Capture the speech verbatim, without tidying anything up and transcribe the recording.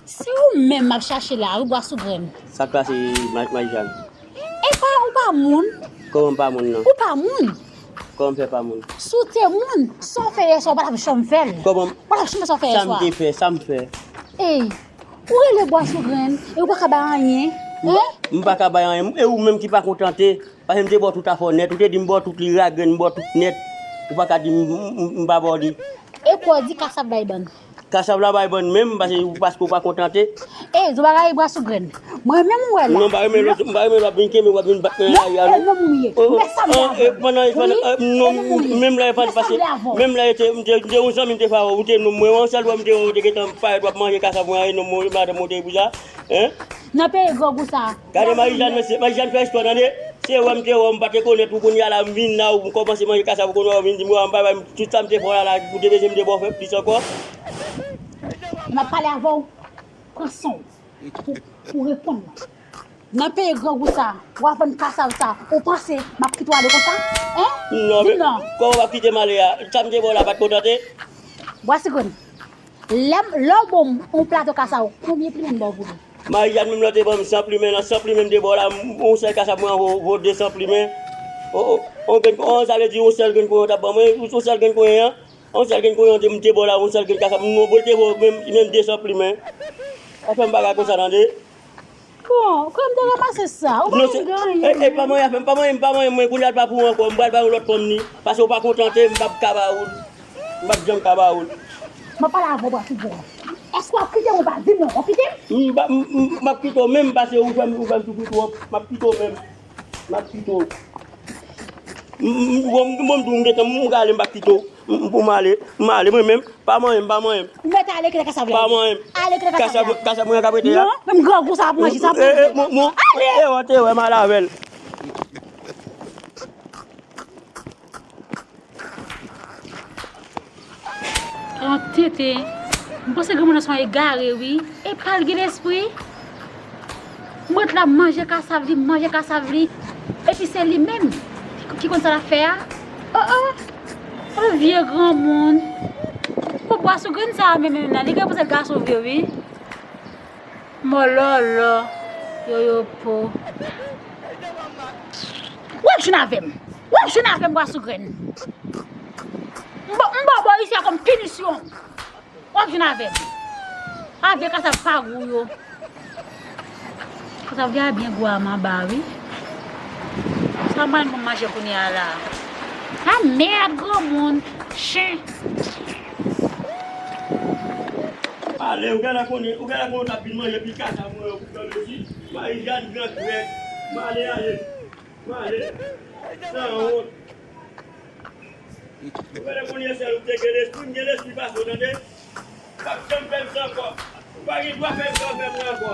Se ou menm m ap chache la wi, Bwasou Grenn. Sa k pase, Ma- Marijàn? E pa, ou pa moun. Kòman m pa moun nan? Ou pa moun. Kòman m fè pa moun? Si w te moun, sa w fè yè swa, ou pa t ap janm fè l. Kòman m- Ou pa t ap janm fè sa w fè yè swa. Sa m te fè, sa m fè. Ey, ou rele Bwasou Grenn, e ou pa ka bay anyen. Hein? M pa ka bay anyen. E ou menm ki pa kontante. Paske m te ba w tout afè w nèt. Ou te di m ba w tout li ra grenn, m ba w tout nèt. Ou pa ka di m, m, m, m pa ba w li. E kwa w di kasav bay bann? Kasav la bay bann menm, paske, paske w pa kontante. E, di w bagay Bwasou Grenn. Mwen menm ou wè la. Non, m pa renmen lòt, m pa renmen lòt vin kenbe, w ap vin bat mwen nan lari a, non. Non, e, non, m ye. Oh, men sa m oh, e, pandan, pandan, wi, non, e non, m ye. Menm la, e pa pase, menm la, e te, m te, m te yon zanmi, m te fè avè w, ou te non mwen, yon sèl fwa m te wè w, ou te gentan parèt, w ap manje kasav mwen, e non mwen, madanm mwen te pou sa. Hein? Nan peyi grangou sa. Gade Marijàn, mesye, Marijàn fè istwa, tande. Se wè m te wè w, m pa te konèt ou, kounye a la, m vin la, ou kòmanse manje kasav, ou konn wè, ou vin di m, wè, m pa bay m tout sa m te fè w la, la, ou te bezwen m te ba w fè plis ankò. M ap pale avè w, pran san w pou, pou reponn mwen. Nan peyi grangou sa, w ap vann kasav sa, ou panse m ap kite w ale konsa? Hein? Non, di m non. Kòman w ap kite m ale a? Sa m te ba w la pa t kontante? Bwasou Grenn. Lè m, lè w ban m yon plato kasav, konbyen plimen m ba w pou li? Marijàn menm lè w te ban m san plimen, nan san plimen m te ba w la, m, yon sèl kasav mwen vo, vo de san plimen. O, o, o, grenn, o, sa vle di yon sèl grenn konyen w t ap ban mwen, yon sèl grenn konyen an, yon sèl grenn konyen an te, m te ba w la, yon sèl grenn kasav, m, bon, l te vo menm, menm de san plimen. Pa fè m bagay konsa, tande. Bon, kòm te ranmase sa, ou pa menm gen anyen. E, e, pa manyen afè m, pa manyen m, pa manyen mwen, kounye a l pa pou ou ankò, m pral ba yon lòt fanm li, paske ou pa kontante, m p ap ka ba ou l, m p ap janm ka ba ou l. M ap pale avè w, Bwasou Grenn. Èske w ap kite m ou pa? Di m non, w ap kite m? M pa, m, m, m ap kite w menm, paske ou fè m, ou fè m soufri twòp, m ap kite w menm, m ap kite w. M, m, bon, m, bon, m di w, m gentan, m, m prale, m p ap kite w. M, m, pou m ale, m ale, mwen menm, pa manyen m, pa manyen m. Ou mèt ale kite kasav la. Pa manyen m. Ale kite kasav la. Kasav, kasav mwen an k ap rete a. Non, menm grangou sa ap manje, sa ap manje. E, e, mon, mon, ale! E, wè, te wè, m ale avè l. Antete, m panse granmoun nan se yon egare, wi. E pa l gen lespri. Mwen t la manje kasav li, manje kasav li. Epi se li menm ki, ki konn sa l ap fè a. Oh, oh. Oh, vye granmoun. Bon, Bwasou Grenn sa a menm, menm nan, li gen pou se gason vre, wi. Mòlòlò. Yoyo po. W ap jwenn avè m. W ap jwenn avè m, Bwasou Grenn. M ba, m ba w bò isi a kòm pinisyon. W ap jwenn avè m. Avè kasav pa gou yo. Kasav li a byen gou a m anba, wi. Sa mwen pou manje kounye a la. A mèd, granmoun. Chen. Ale, ou genlè konnen, ou genlè konnen w t ap vin manje pil kasav mwen yo pou fè mezi. Marijàn gran trèt. M ale, ale. M ale. Sanwont. Ou genlè konnen sèl ou te gen lespri, m gen lespri pase w, tande. P ap janm fè m sa ankò. Ou pa gen dwa fè m sa w fè mwen ankò.